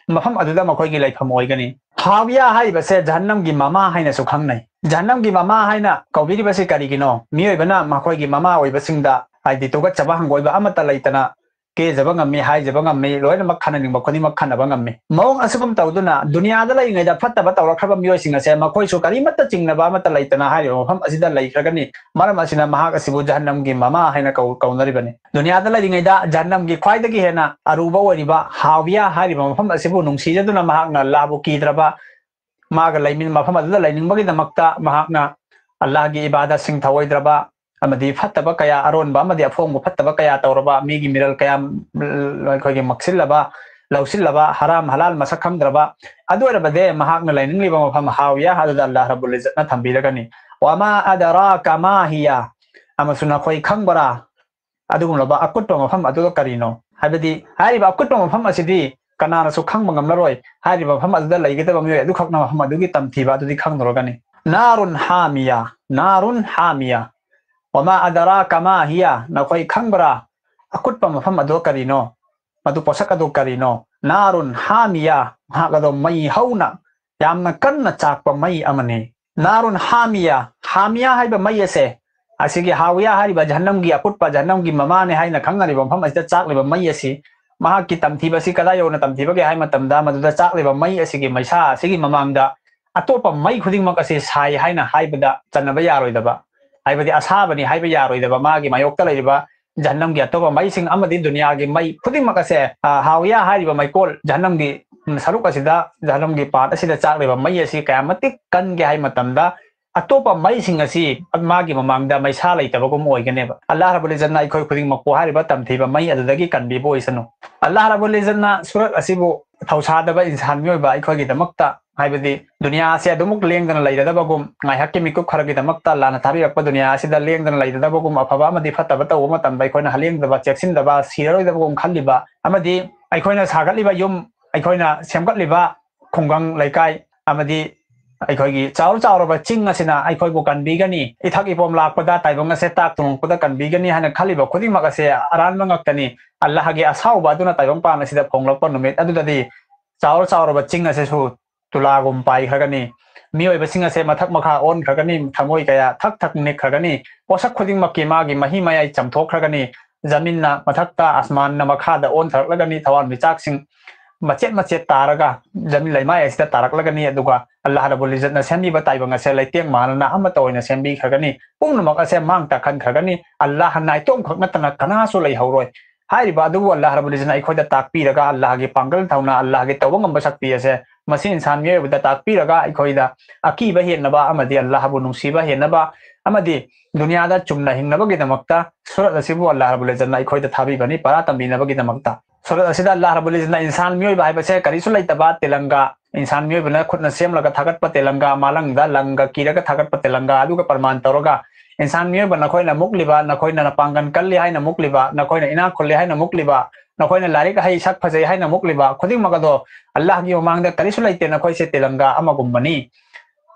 ꯃꯐꯝ ꯑꯗꯨꯗ ꯃꯈꯣꯏꯒꯤ ꯂꯩꯐꯝ ꯑꯣꯏꯒꯅꯤ꯫ ꯍꯥꯋꯤꯌꯥ ꯍꯥꯏꯔꯤꯕꯁꯦ ꯖꯍꯟꯅꯝꯒꯤ ꯃꯃꯥ ꯍꯥꯏꯅꯁꯨ ꯈꯪꯅꯩ꯫ ꯖꯍꯟꯅꯝꯒꯤ ꯃꯃꯥ ꯍꯥꯏꯅ ꯀꯧꯕꯤꯔꯤꯕꯁꯤ ꯀꯔꯤꯒꯤꯅꯣ? ꯃꯤꯑꯣꯏꯕꯅ ꯃꯈꯣꯏꯒꯤ ꯃꯃꯥ ꯑꯣꯏꯕꯁꯤꯡꯗ, ꯍꯥꯏꯗꯤ ꯇꯨꯒꯠꯆꯕ ꯍꯪꯒꯣꯏꯕ ꯑꯃꯠꯇ ꯂꯩꯇꯅ ꯀꯦꯖꯕ ꯉꯝꯃꯤ, ꯍꯥꯏꯖꯕ ꯉꯝꯃꯤ, ꯂꯣꯏꯅꯃꯛ ꯈꯟꯅꯅꯤꯡꯕ ꯈꯨꯗꯤꯡꯃꯛ ꯈꯟꯅꯕ ꯉꯝꯃꯤ꯫ ꯃꯑꯣꯡ ꯑꯁꯤꯒꯨꯝ ꯇꯧꯗꯨꯅ ꯗꯨꯅꯤꯌꯥꯗ ꯂꯩꯔꯤꯉꯩꯗ ꯐꯠꯇꯕ ꯇꯧꯔꯛꯈ꯭ꯔꯕ ꯃꯤꯑꯣꯏꯁꯤꯡ ꯑꯁꯦ ꯃꯈꯣꯏꯁꯨ ꯀꯔꯤꯃꯠꯇ ꯆꯤꯡꯅꯕ ꯑꯃꯠꯇ ꯂꯩꯇꯅ ꯍꯥꯏꯔꯤꯕ ꯃꯐꯝ ꯑꯁꯤꯗ ꯂꯩꯈ꯭ꯔꯒꯅꯤ꯫ ꯃꯔꯝ ꯑꯁꯤꯅ ꯃꯍꯥꯛ ꯑꯁꯤꯕꯨ ꯖꯍꯟꯅꯝꯒꯤ ꯃꯃꯥ ꯍꯥꯏꯅ ꯀꯧ-, ꯀꯧꯅꯔꯤꯕꯅꯤ꯫ ꯗꯨꯅꯤꯌꯥꯗ ꯂꯩꯔꯤꯉꯩꯗ ꯖꯍꯟꯅꯝꯒꯤ ꯈ꯭ꯋꯥꯏꯗꯒꯤ ꯍꯦꯟꯅ ꯑꯔꯨꯕ ꯑꯣꯏꯔꯤꯕ ꯍꯥꯋꯤꯌꯥ ꯍꯥꯏꯔꯤꯕ ꯃꯐꯝ ꯑꯁꯤꯕꯨ ꯅꯨꯡꯁꯤꯖꯗꯨꯅ ꯃꯍꯥꯛꯅ ꯑꯜꯂꯥꯍꯕꯨ ꯀꯤꯗ꯭ꯔꯕ, ꯃꯥꯒ ꯂꯩꯃꯤꯟ-, ꯃꯐꯝ ꯑꯗꯨꯗ ꯂꯩꯅꯤꯡꯕꯒꯤꯗꯃꯛꯇ ꯃꯍꯥꯛꯅ ꯑꯜꯂꯥꯍꯒꯤ ꯏꯕꯥꯗꯠꯁꯤꯡ ꯊꯧꯑꯣꯏꯗ꯭ꯔꯕ ꯑꯃꯗꯤ ꯐꯠꯇꯕ ꯀꯌꯥ, ꯑꯔꯣꯟꯕ ꯑꯃꯗꯤ ꯑꯐꯣꯡꯕ ꯐꯠꯇꯕ ꯀꯌꯥ ꯇꯧꯔꯕ, ꯃꯤꯒꯤ ꯃꯤꯔꯜ ꯀꯌꯥ, ꯎꯝ, ꯑꯩꯈꯣꯏꯒꯤ ꯃꯛꯁꯤꯜꯂꯕ, ꯂꯧꯁꯤꯜꯂꯕ, ꯍꯔꯥꯝ ꯍꯂꯥꯜ ꯃꯁꯛ ꯈꯪꯗ꯭ꯔꯕ, ꯑꯗꯨ ꯑꯣꯏꯔꯕꯗꯤ ꯃꯍꯥꯛꯅ ꯂꯩꯅꯤꯡꯂꯤꯕ ꯃꯐꯝ ꯍꯥꯋꯤꯌꯥ ꯑꯗꯨꯗ ꯑꯜꯂꯥꯍ ꯔꯕꯨꯜ ꯏꯖꯠꯅ ꯊꯝꯕꯤꯔꯒꯅꯤ꯫ ꯋꯥꯃꯥ ꯑꯗꯔꯥꯀ ꯃꯥ ꯍꯤꯌꯥ꯫ ꯑꯃꯁꯨꯡ ꯅꯈꯣꯏ ꯈꯪꯕ꯭ꯔꯥ? ꯑꯗꯨꯒꯨꯝꯂꯕ ꯑꯀꯨꯠꯄ ꯃꯐꯝ ꯑꯗꯨꯒ ꯀꯔꯤꯅꯣ? ꯍꯥꯏꯕꯗꯤ ꯍꯥꯏꯔꯤꯕ ꯑꯀꯨꯠꯄ ꯃꯐꯝ ꯑꯁꯤꯗꯤ ꯀꯅꯥꯅꯁꯨ ꯈꯪꯕ ꯉꯝꯂꯔꯣꯏ꯫ ꯍꯥꯏꯔꯤꯕ ꯃꯐꯝ ꯑꯗꯨꯗ ꯂꯩꯒꯗꯕ ꯃꯤꯑꯣꯏ ꯑꯗꯨꯈꯛꯅ ꯃꯐꯝ ꯑꯗꯨꯒꯤ ꯇꯝꯊꯤꯕ ꯑꯗꯨꯗꯤ ꯈꯪꯂꯨꯔꯒꯅꯤ꯫ ꯅꯥꯔꯨꯟ ꯍꯥꯃꯤꯌꯥ, ꯅꯥꯔꯨꯟ ꯍꯥꯃꯤꯌꯥ꯫ ꯋꯥꯃꯥ ꯑꯗꯔꯥꯀ ꯃꯥ ꯍꯤꯌꯥ, ꯅꯈꯣꯏ ꯈꯪꯕ꯭ꯔꯥ? ꯑꯀꯨꯠꯄ ꯃꯐꯝ ꯑꯗꯨ ꯀꯔꯤꯅꯣ? ꯃꯗꯨ ꯄꯣꯠꯁꯛ ꯑꯗꯨ ꯀꯔꯤꯅꯣ? ꯅꯥꯔꯨꯟ ꯍꯥꯃꯤꯌꯥ, ꯃꯍꯥꯛ ꯑꯗꯣ ꯃꯩ ꯍꯧꯅ, ꯌꯥꯝꯅ ꯀꯟꯅ ꯆꯥꯛꯄ ꯃꯩ ꯑꯃꯅꯤ꯫ ꯅꯥꯔꯨꯟ ꯍꯥꯃꯤꯌꯥ, ꯍꯥꯃꯤꯌꯥ ꯍꯥꯏꯕ ꯃꯩ ꯑꯁꯦ ꯑꯁꯤꯒꯤ ꯍꯥꯋꯤꯌꯥ ꯍꯥꯏꯔꯤꯕ ꯖꯍꯟꯅꯝꯒꯤ ꯑꯀꯨꯠꯄ, ꯖꯍꯟꯅꯝꯒꯤ ꯃꯃꯥꯅꯦ ꯍꯥꯏꯅ ꯈꯪꯅꯔꯤꯕ ꯃꯐꯝ ꯑꯁꯤꯗ ꯆꯥꯛꯂꯤꯕ ꯃꯩ ꯑꯁꯤ ꯃꯍꯥꯛꯀꯤ ꯇꯝꯊꯤꯕ ꯑꯁꯤ ꯀꯗꯥꯏ ꯌꯧꯅ ꯇꯝꯊꯤꯕꯒꯦ ꯍꯥꯏꯕ ꯃꯇꯝꯗ, ꯃꯗꯨꯗ ꯆꯥꯛꯂꯤꯕ ꯃꯩ ꯑꯁꯤꯒꯤ ꯃꯩꯁꯥ ꯑꯁꯤꯒꯤ ꯃꯃꯥꯡꯗ ꯑꯇꯣꯞꯄ ꯃꯩ ꯈꯨꯗꯤꯡꯃꯛ ꯑꯁꯤ ꯁꯥꯏ ꯍꯥꯏꯅ ꯍꯥꯏꯕꯗ ꯆꯟꯅꯕ ꯌꯥꯔꯣꯏꯗꯕ, ꯍꯥꯏꯕꯗꯤ ꯑꯁꯥꯕꯅꯤ ꯍꯥꯏꯕ ꯌꯥꯔꯣꯏꯗꯕ, ꯃꯥꯒꯤ ꯃꯥꯌꯣꯛꯇ ꯂꯩꯔꯤꯕ ꯖꯍꯟꯅꯝꯒꯤ ꯑꯇꯣꯞꯄ ꯃꯩꯁꯤꯡ ꯑꯃꯗꯤ ꯗꯨꯅꯤꯌꯥꯒꯤ ꯃꯩ ꯈꯨꯗꯤꯡꯃꯛ ꯑꯁꯦ, ꯑ, ꯍꯥꯋꯤꯌꯥ ꯍꯥꯏꯔꯤꯕ ꯃꯩꯀꯣꯜ, ꯖꯍꯟꯅꯝꯒꯤ, ꯎꯝ, ꯁꯔꯨꯛ ꯑꯁꯤꯗ, ꯖꯍꯟꯅꯝꯒꯤ ꯄꯥꯠ ꯑꯁꯤꯗ ꯆꯥꯛꯂꯤꯕ ꯃꯩ ꯑꯁꯤ ꯀꯌꯥꯝ ꯃꯇꯤꯛ ꯀꯟꯒꯦ ꯍꯥꯏꯕ ꯃꯇꯝꯗ, ꯑꯇꯣꯞꯄ ꯃꯩꯁꯤꯡ ꯑꯁꯤ ꯃꯥꯒꯤ ꯃꯃꯥꯡꯗ ꯃꯩꯁꯥ ꯂꯩꯇꯕꯒꯨꯝ ꯑꯣꯏꯒꯅꯦꯕ꯫ ꯑꯜꯂꯥꯍ ꯔꯕꯨꯜ ꯏꯖꯠꯅ ꯑꯩꯈꯣꯏ ꯈꯨꯗꯤꯡꯃꯛꯄꯨ ꯍꯥꯏꯔꯤꯕ ꯇꯝꯊꯤꯕ ꯃꯩ ꯑꯗꯨꯗꯒꯤ ꯀꯟꯕꯤꯕ ꯑꯣꯏꯁꯅꯨ꯫ ꯑꯜꯂꯥꯍ ꯔꯕꯨꯜ ꯏꯖꯠꯅ ꯁꯨꯔꯠ ꯑꯁꯤꯕꯨ ꯊꯧꯁꯥꯗꯕ ꯏꯟꯁꯥꯟ ꯃꯤꯑꯣꯏꯕ ꯑꯩꯈꯣꯏꯒꯤꯗꯃꯛꯇ, ꯍꯥꯏꯕꯗꯤ ꯗꯨꯅꯤꯌꯥ ꯑꯁꯤ ꯑꯗꯨꯃꯛ ꯂꯦꯡꯗꯅ ꯂꯩꯔꯗꯕꯒꯨꯝ, ꯉꯥꯏꯍꯥꯛꯀꯤ ꯃꯤꯀꯨꯞ ꯈꯔꯒꯤꯗꯃꯛꯇ ꯂꯥꯟꯅ ꯊꯥꯕꯤꯔꯛꯄ ꯗꯨꯅꯤꯌꯥ ꯑꯁꯤꯗ ꯂꯦꯡꯗꯅ ꯂꯩꯔꯗꯕꯒꯨꯝ, ꯑꯐꯕ ꯑꯃꯗꯤ ꯐꯠꯇꯕ ꯇꯧꯕ ꯃꯇꯝꯗ ꯑꯩꯈꯣꯏꯅ ꯍꯂꯦꯡꯗꯕ, ꯆꯦꯛꯁꯤꯟꯗꯕ, ꯁꯤꯔꯔꯣꯏꯗꯕꯒꯨꯝ ꯈꯜꯂꯤꯕ, ꯑꯃꯗꯤ ꯑꯩꯈꯣꯏꯅ ꯁꯥꯒꯠꯂꯤꯕ ꯌꯨꯝ, ꯑꯩꯈꯣꯏꯅ ꯁꯦꯝꯒꯠꯂꯤꯕ ꯈꯨꯡꯒꯪ ꯂꯩꯀꯥꯏ, ꯑꯃꯗꯤ ꯑꯩꯈꯣꯏꯒꯤ ꯆꯥꯎꯔ ꯆꯥꯎꯔꯕ ꯆꯤꯡ ꯑꯁꯤꯅ ꯑꯩꯈꯣꯏꯕꯨ ꯀꯟꯕꯤꯒꯅꯤ, ꯏꯊꯛ ꯏꯄꯣꯝ ꯂꯥꯛꯄꯗ ꯇꯥꯏꯕꯪ ꯑꯁꯦ ꯇꯥꯛ ꯇꯨꯡꯉꯛꯄꯗ ꯀꯟꯕꯤꯒꯅꯤ ꯍꯥꯏꯅ ꯈꯜꯂꯤꯕ ꯈꯨꯗꯤꯡꯃꯛ ꯑꯁꯦ ꯑꯔꯥꯟꯕ ꯉꯥꯛꯇꯅꯤ꯫ ꯑꯜꯂꯥꯍꯒꯤ ꯑꯁꯥꯎꯕ ꯑꯗꯨꯅ ꯇꯥꯏꯕꯪꯄꯥꯟ ꯑꯁꯤꯗ ꯐꯣꯡꯂꯛꯄ ꯅꯨꯃꯤꯠ ꯑꯗꯨꯗꯗꯤ ꯆꯥꯎꯔ ꯆꯥꯎꯔꯕ ꯆꯤꯡ ꯑꯁꯤꯁꯨ ꯇꯨꯂꯥꯒꯨꯝ ꯄꯥꯏꯈ꯭ꯔꯒꯅꯤ꯫ ꯃꯤꯑꯣꯏꯕꯁꯤꯡ ꯑꯁꯦ ꯃꯊꯛ ꯃꯈꯥ ꯑꯣꯟꯈ꯭ꯔꯒꯅꯤ, ꯊꯃꯣꯏ ꯀꯌꯥ ꯊꯛ ꯊꯛ ꯅꯤꯛꯈ꯭ꯔꯒꯅꯤ, ꯄꯣꯠꯁꯛ ꯈꯨꯗꯤꯡꯃꯛꯀꯤ ꯃꯥꯒꯤ ꯃꯍꯤ ꯃꯌꯥꯏ ꯆꯝꯊꯣꯛꯈ꯭ꯔꯒꯅꯤ꯫ ꯖꯃꯤꯟꯅ ꯃꯊꯛꯇ, ꯑꯁꯃꯥꯟꯅ ꯃꯈꯥꯗ ꯑꯣꯟꯊꯔꯛꯂꯒꯅꯤ, ꯊꯋꯥꯟꯃꯤꯆꯥꯛꯁꯤꯡ ꯃꯆꯦꯠ ꯃꯆꯦꯠ ꯇꯥꯔꯒ ꯖꯃꯤꯟ ꯂꯩꯃꯥꯏ ꯑꯁꯤꯗ ꯇꯥꯔꯛꯂꯒꯅꯤ, ꯑꯗꯨꯒ ꯑꯜꯂꯥꯍ ꯔꯕꯨꯜ ꯏꯖꯠꯅ ꯁꯦꯝꯕꯤꯕ ꯇꯥꯏꯕꯪ ꯑꯁꯦ ꯂꯩꯇꯦꯡ ꯃꯥꯟꯅꯅ ꯑꯃꯠꯇ ꯑꯣꯏꯅ ꯁꯦꯝꯕꯤꯈ꯭ꯔꯒꯅꯤ꯫ ꯄꯨꯝꯅꯃꯛ ꯑꯁꯦ ꯃꯥꯡ ꯇꯥꯛꯍꯟꯈ꯭ꯔꯒꯅꯤ꯫ ꯑꯜꯂꯥꯍ ꯅꯥꯏꯇꯣꯝ ꯈꯛ ꯅꯠꯇꯅ ꯀꯅꯥꯁꯨ ꯂꯩꯍꯧꯔꯣꯏ꯫ ꯍꯥꯏꯔꯤꯕ ꯑꯗꯨꯕꯨ ꯑꯜꯂꯥꯍ ꯔꯕꯨꯜ ꯏꯖꯠꯅ ꯑꯩꯈꯣꯏꯗ ꯇꯥꯛꯄꯤꯔꯒ, ꯑꯜꯂꯥꯍꯒꯤ ꯄꯥꯡꯒꯜ ꯊꯧꯅꯥ, ꯑꯜꯂꯥꯍꯒꯤ ꯇꯧꯕ ꯉꯝꯕ ꯁꯛꯇꯤ ꯑꯁꯦ ꯃꯁꯤ ꯏꯟꯁꯥꯟ ꯃꯤꯑꯣꯏꯕꯗ ꯇꯥꯛꯄꯤꯔꯒ, ꯑꯩꯈꯣꯏꯗ ꯑꯀꯤꯕ ꯍꯦꯟꯅꯕ ꯑꯃꯗꯤ ꯑꯜꯂꯥꯍꯕꯨ ꯅꯨꯡꯁꯤꯕ ꯍꯦꯟꯅꯕ ꯑꯃꯗꯤ ꯗꯨꯅꯤꯌꯥꯗ ꯆꯨꯝꯅ ꯍꯤꯡꯅꯕꯒꯤꯗꯃꯛꯇ ꯁꯨꯔꯠ ꯑꯁꯤꯕꯨ ꯑꯜꯂꯥꯍ ꯔꯕꯨꯜ ꯏꯖꯠꯅ ꯑꯩꯈꯣꯏꯗ ꯊꯥꯕꯤꯕꯅꯤ, ꯄꯔꯥ ꯇꯝꯕꯤꯅꯕꯒꯤꯗꯃꯛꯇ꯫ ꯁꯨꯔꯠ ꯑꯁꯤꯗ ꯑꯜꯂꯥꯍ ꯔꯕꯨꯜ ꯏꯖꯠꯅ ꯏꯟꯁꯥꯟ ꯃꯤꯑꯣꯏꯕ ꯍꯥꯏꯕꯁꯦ ꯀꯔꯤꯁꯨ ꯂꯩꯇꯕ ꯇꯦꯂꯪꯒꯥ, ꯏꯟꯁꯥꯟ ꯃꯤꯑꯣꯏꯕꯅ ꯈꯨꯠꯅ ꯁꯦꯝꯂꯒ ꯊꯥꯒꯠꯄ ꯇꯦꯂꯪꯒꯥ, ꯃꯥꯂꯪꯗ ꯂꯪꯒ ꯀꯤꯔꯒ ꯊꯥꯒꯠꯄ ꯇꯦꯂꯪꯒꯥ ꯑꯗꯨꯒ ꯄ꯭ꯔꯃꯥꯟ ꯇꯧꯔꯒ, ꯏꯟꯁꯥꯟ ꯃꯤꯑꯣꯏꯕ, ꯅꯈꯣꯏꯅ ꯃꯨꯛꯂꯤꯕ, ꯅꯈꯣꯏꯅ ꯄꯥꯡꯒꯜ ꯀꯜꯂꯤ ꯍꯥꯏꯅ ꯃꯨꯛꯂꯤꯕ, ꯅꯈꯣꯏꯅ ꯏꯅꯥꯛ ꯈꯨꯜꯂꯤ ꯍꯥꯏꯅ ꯃꯨꯛꯂꯤꯕ, ꯅꯈꯣꯏꯅ ꯂꯥꯏꯔꯤꯛ ꯍꯩ ꯁꯛ ꯐꯖꯩ ꯍꯥꯏꯅ ꯃꯨꯛꯂꯤꯕ ꯈꯨꯗꯤꯡꯃꯛ ꯑꯗꯣ ꯑꯜꯂꯥꯍꯒꯤ ꯃꯃꯥꯡꯗ ꯀꯔꯤꯁꯨ ꯂꯩꯇꯦ, ꯅꯈꯣꯏꯁꯦ ꯇꯦꯂꯪꯒꯥ ꯑꯃꯒꯨꯝꯕꯅꯤ꯫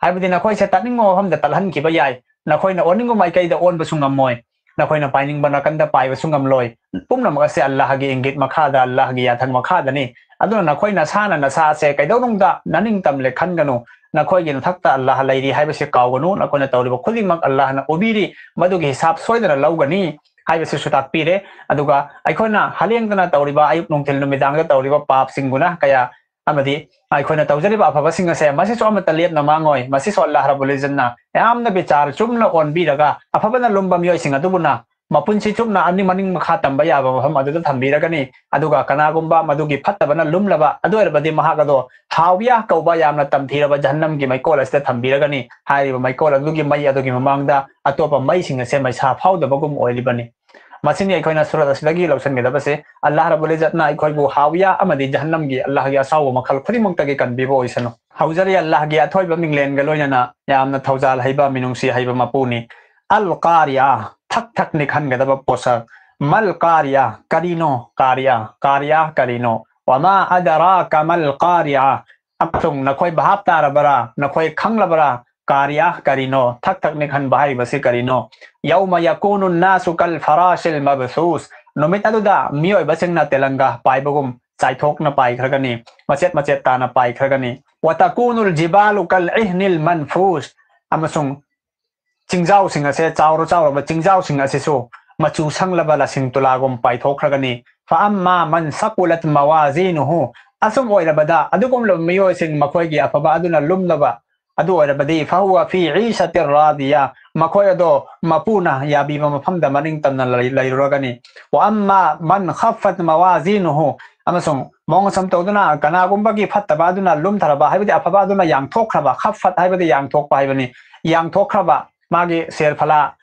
ꯍꯥꯏꯕꯗꯤ ꯅꯈꯣꯏꯁꯦ ꯇꯠꯅꯤꯡꯕ ꯃꯐꯝꯗ ꯇꯠꯍꯟꯈꯤꯕ ꯌꯥꯏ, ꯅꯈꯣꯏꯅ ꯑꯣꯟꯅꯤꯡꯕ ꯃꯥꯏꯀꯩꯗ ꯑꯣꯟꯕꯁꯨ ꯉꯝꯃꯣꯏ, ꯅꯈꯣꯏꯅ ꯄꯥꯏꯅꯤꯡꯕ ꯅꯥꯀꯟꯗ ꯄꯥꯏꯕꯁꯨ ꯉꯝꯂꯣꯏ꯫ ꯄꯨꯝꯅꯃꯛ ꯑꯁꯦ ꯑꯜꯂꯥꯍꯒꯤ ꯏꯪꯒꯤꯠ ꯃꯈꯥꯗ, ꯑꯜꯂꯥꯍꯒꯤ ꯌꯥꯊꯪ ꯃꯈꯥꯗꯅꯤ꯫ ꯑꯗꯨꯅ ꯅꯈꯣꯏ ꯅꯁꯥꯅ ꯅꯁꯥ ꯑꯁꯦ ꯀꯩꯗꯧꯅꯨꯡꯗ ꯅꯅꯤꯡ ꯇꯝꯂꯦ ꯈꯟꯒꯅꯨ꯫ ꯅꯈꯣꯏꯒꯤ ꯃꯊꯛꯇ ꯑꯜꯂꯥꯍ ꯂꯩꯔꯤ ꯍꯥꯏꯕꯁꯤ ꯀꯥꯎꯒꯅꯨ, ꯅꯈꯣꯏꯅ ꯇꯧꯔꯤꯕ ꯈꯨꯗꯤꯡꯃꯛ ꯑꯜꯂꯥꯍꯅ ꯎꯕꯤꯔꯤ, ꯃꯗꯨꯒꯤ ꯍꯤꯁꯥꯕ ꯁꯣꯏꯗꯅ ꯂꯧꯒꯅꯤ ꯍꯥꯏꯕꯁꯤꯁꯨ ꯇꯥꯛꯄꯤꯔꯦ꯫ ꯑꯗꯨꯒ ꯑꯩꯈꯣꯏꯅ ꯍꯂꯦꯡꯗꯅ ꯇꯧꯔꯤꯕ, ꯑꯌꯨꯛ ꯅꯨꯡꯊꯤꯜ ꯅꯨꯃꯤꯗꯥꯡꯗ ꯇꯧꯔꯤꯕ ꯄꯥꯞꯁꯤꯡ, ꯒꯨꯅꯥꯍ ꯀꯌꯥ ꯑꯃꯗꯤ ꯑꯩꯈꯣꯏꯅ ꯇꯧꯖꯔꯤꯕ ꯑꯐꯕꯁꯤꯡ ꯑꯁꯦ ꯃꯁꯤꯁꯨ ꯑꯃꯠꯇ ꯂꯦꯞꯅ ꯃꯥꯡꯉꯣꯏ꯫ ꯃꯁꯤꯁꯨ ꯑꯜꯂꯥꯍ ꯔꯕꯨꯜ ꯏꯖꯠꯅ ꯌꯥꯝꯅ ꯕꯤꯆꯥꯔ ꯆꯨꯝꯅ ꯑꯣꯟꯕꯤꯔꯒ ꯑꯐꯕꯅ ꯂꯨꯝꯕ ꯃꯤꯑꯣꯏꯁꯤꯡ ꯑꯗꯨꯕꯨꯅ ꯃꯄꯨꯟꯁꯤ ꯆꯨꯞꯅ ꯑꯅꯤ ꯃꯅꯤꯡ ꯃꯈꯥ ꯇꯝꯕ ꯌꯥꯕ ꯃꯐꯝ ꯑꯗꯨꯗ ꯊꯝꯕꯤꯔꯒꯅꯤ꯫ ꯑꯗꯨꯒ ꯀꯅꯥꯒꯨꯝꯕ ꯃꯗꯨꯒꯤ ꯐꯠꯇꯕꯅ ꯂꯨꯝꯂꯕ ꯑꯗꯨ ꯑꯣꯏꯔꯕꯗꯤ ꯃꯍꯥꯛ ꯑꯗꯣ ꯍꯥꯋꯤꯌꯥ ꯀꯧꯕ ꯌꯥꯝꯅ ꯇꯝꯊꯤꯔꯕ ꯖꯍꯟꯅꯝꯒꯤ ꯃꯩꯀꯣꯜ ꯑꯁꯤꯗ ꯊꯝꯕꯤꯔꯒꯅꯤ꯫ ꯍꯥꯏꯔꯤꯕ ꯃꯩꯀꯣꯜ ꯑꯗꯨꯒꯤ ꯃꯩ ꯑꯗꯨꯒꯤ ꯃꯃꯥꯡꯗ ꯑꯇꯣꯞꯄ ꯃꯩꯁꯤꯡ ꯑꯁꯦ ꯃꯩꯁꯥ ꯐꯥꯎꯗꯕꯒꯨꯝ ꯑꯣꯏꯔꯤꯕꯅꯤ꯫ ꯃꯁꯤꯅꯤ ꯑꯩꯈꯣꯏꯅ ꯁꯨꯔꯠ ꯑꯁꯤꯗꯒꯤ ꯂꯧꯁꯤꯟꯒꯗꯕꯁꯦ꯫ ꯑꯜꯂꯥꯍ ꯔꯕꯨꯜ ꯏꯖꯠꯅ ꯑꯩꯈꯣꯏꯕꯨ ꯍꯥꯋꯤꯌꯥ ꯑꯃꯗꯤ ꯖꯍꯟꯅꯝꯒꯤ ꯑꯜꯂꯥꯍꯒꯤ ꯑꯁꯥꯎꯕ ꯃꯈꯜ ꯈꯨꯗꯤꯡꯃꯛꯇꯒꯤ ꯀꯟꯕꯤꯕ ꯑꯣꯏꯁꯅꯨ꯫ ꯍꯧꯖꯔꯤ ꯑꯜꯂꯥꯍꯒꯤ ꯑꯊꯣꯏꯕ ꯃꯤꯡꯂꯦꯟꯒ ꯂꯣꯏꯅꯅ ꯌꯥꯝꯅ ꯊꯧꯖꯥꯜ ꯍꯩꯕ, ꯃꯤꯅꯨꯡꯁꯤ ꯍꯩꯕ ꯃꯄꯨꯅꯤ꯫ ꯑꯜ ꯀꯥꯔꯤꯌꯥ, ꯊꯛ ꯊꯛ ꯅꯤꯛꯍꯟꯒꯗꯕ ꯄꯣꯠꯁꯛ꯫ ꯃꯜ ꯀꯥꯔꯤꯌꯥ, ꯀꯔꯤꯅꯣ ꯀꯥꯔꯤꯌꯥ? ꯀꯥꯔꯤꯌꯥ ꯀꯔꯤꯅꯣ? ꯋꯃꯥ ꯑꯗꯔꯥꯀ ꯃꯜ ꯀꯥꯔꯤꯌꯥ꯫ ꯑꯃꯁꯨꯡ ꯅꯈꯣꯏ ꯚꯥꯞ ꯇꯥꯔꯕꯔꯥ? ꯅꯈꯣꯏ ꯈꯪꯂꯕꯔꯥ? ꯀꯥꯔꯤꯌꯥ ꯀꯔꯤꯅꯣ? ꯊꯛ ꯊꯛ ꯅꯤꯛꯍꯟꯕ ꯍꯥꯏꯔꯤꯕꯁꯤ ꯀꯔꯤꯅꯣ? ꯌꯧꯃ ꯌꯀꯨꯅꯨ ꯅꯥꯁꯨ ꯀꯜ ꯐꯔꯥꯁꯤꯜ ꯃꯕꯁꯨꯁ꯫ ꯅꯨꯃꯤꯠ ꯑꯗꯨꯗ ꯃꯤꯑꯣꯏꯕꯁꯤꯡꯅ ꯇꯦꯂꯪꯒꯥ ꯄꯥꯏꯕꯒꯨꯝ ꯆꯥꯏꯊꯣꯛꯅ ꯄꯥꯏꯈ꯭ꯔꯒꯅꯤ, ꯃꯆꯦꯠ ꯃꯆꯦꯠ ꯇꯥꯅ ꯄꯥꯏꯈ꯭ꯔꯒꯅꯤ꯫ ꯋꯇꯀꯨꯅꯨꯜ ꯖꯤꯕꯥꯂꯨ ꯀꯜ ꯏꯍꯅꯤꯜ ꯃꯟꯐꯨꯁ꯫ ꯑꯃꯁꯨꯡ ꯆꯤꯡꯖꯥꯎꯁꯤꯡ ꯑꯁꯦ, ꯆꯥꯎꯔ ꯆꯥꯎꯔꯕ ꯆꯤꯡꯖꯥꯎꯁꯤꯡ ꯑꯁꯤꯁꯨ ꯃꯆꯨ ꯁꯪꯂꯕ ꯂꯁꯤꯡ ꯇꯨꯂꯥꯒꯨꯝ ꯄꯥꯏꯊꯣꯛꯈ꯭ꯔꯒꯅꯤ꯫ ꯐꯑꯝꯃꯥ ꯃꯟ ꯁꯀꯨꯂꯠ ꯃꯋꯥꯖꯤꯅꯨꯍꯨ꯫ ꯑꯁꯨꯝ ꯑꯣꯏꯔꯕꯗ ꯑꯗꯨꯒꯨꯝꯂꯕ ꯃꯤꯑꯣꯏꯁꯤꯡ, ꯃꯈꯣꯏꯒꯤ ꯑꯐꯕ ꯑꯗꯨꯅ ꯂꯨꯝꯂꯕ ꯑꯗꯨ ꯑꯣꯏꯔꯕꯗꯤ, ꯐꯍꯨꯋ ꯐꯤ ꯏꯁꯥꯇꯤꯔ ꯔꯥꯗꯤꯌꯥ, ꯃꯈꯣꯏ ꯑꯗꯣ ꯃꯄꯨꯅ ꯌꯥꯕꯤꯕ ꯃꯐꯝꯗ ꯃꯅꯤꯡ ꯇꯝꯅ ꯂꯩ-, ꯂꯩꯔꯨꯔꯒꯅꯤ꯫ ꯋ ꯑꯝꯃꯥ ꯃꯟ ꯈꯐꯠ ꯃꯋꯥꯖꯤꯅꯨꯍꯨ, ꯑꯃꯁꯨꯡ ꯃꯑꯣꯡ ꯑꯁꯨꯝ ꯇꯧꯗꯨꯅ ꯀꯅꯥꯒꯨꯝꯕꯒꯤ ꯐꯠꯇꯕ ꯑꯗꯨꯅ ꯂꯨꯝꯊꯔꯕ, ꯍꯥꯏꯕꯗꯤ ꯑꯐꯕ ꯑꯗꯨꯅ ꯌꯥꯡꯊꯣꯛꯈ꯭ꯔꯕ, ꯈꯐꯠ ꯍꯥꯏꯕꯗꯤ ꯌꯥꯡꯊꯣꯛꯄ ꯍꯥꯏꯕꯅꯤ, ꯌꯥꯡꯊꯣꯛꯈ꯭ꯔꯕ ꯃꯥꯒꯤ ꯁꯦꯔꯐꯂꯥ,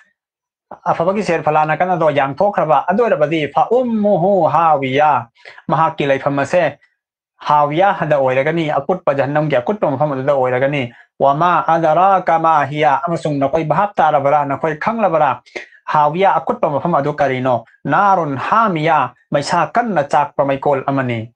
ꯑꯐꯕꯒꯤ ꯁꯦꯔꯐꯂꯥ ꯅꯥꯀꯟ ꯑꯗꯣ ꯌꯥꯡꯊꯣꯛꯈ꯭ꯔꯕ ꯑꯗꯨ ꯑꯣꯏꯔꯕꯗꯤ, ꯐ ꯎꯝꯃꯨꯍꯨ ꯍꯥꯋꯤꯌꯥ, ꯃꯍꯥꯛꯀꯤ ꯂꯩꯐꯝ ꯑꯁꯦ ꯍꯥꯋꯤꯌꯥꯗ ꯑꯣꯏꯔꯒꯅꯤ, ꯑꯀꯨꯠꯄ ꯖꯍꯟꯅꯝꯒꯤ ꯑꯀꯨꯠꯄ ꯃꯐꯝ ꯑꯗꯨꯗ ꯑꯣꯏꯔꯒꯅꯤ꯫ ꯋꯃꯥ ꯑꯗꯔꯥꯀ ꯃꯥ ꯍꯤꯌꯥ, ꯑꯃꯁꯨꯡ ꯅꯈꯣꯏ ꯚꯥꯞ ꯇꯥꯔꯕꯔꯥ, ꯅꯈꯣꯏ ꯈꯪꯂꯕꯔꯥ? ꯍꯥꯋꯤꯌꯥ, ꯑꯀꯨꯠꯄ ꯃꯐꯝ ꯑꯗꯨ ꯀꯔꯤꯅꯣ? ꯅꯥꯔꯨꯟ ꯍꯥꯃꯤꯌꯥ, ꯃꯩꯁꯥ ꯀꯟꯅ ꯆꯥꯛꯄ ꯃꯩꯀꯣꯜ ꯑꯃꯅꯤ꯫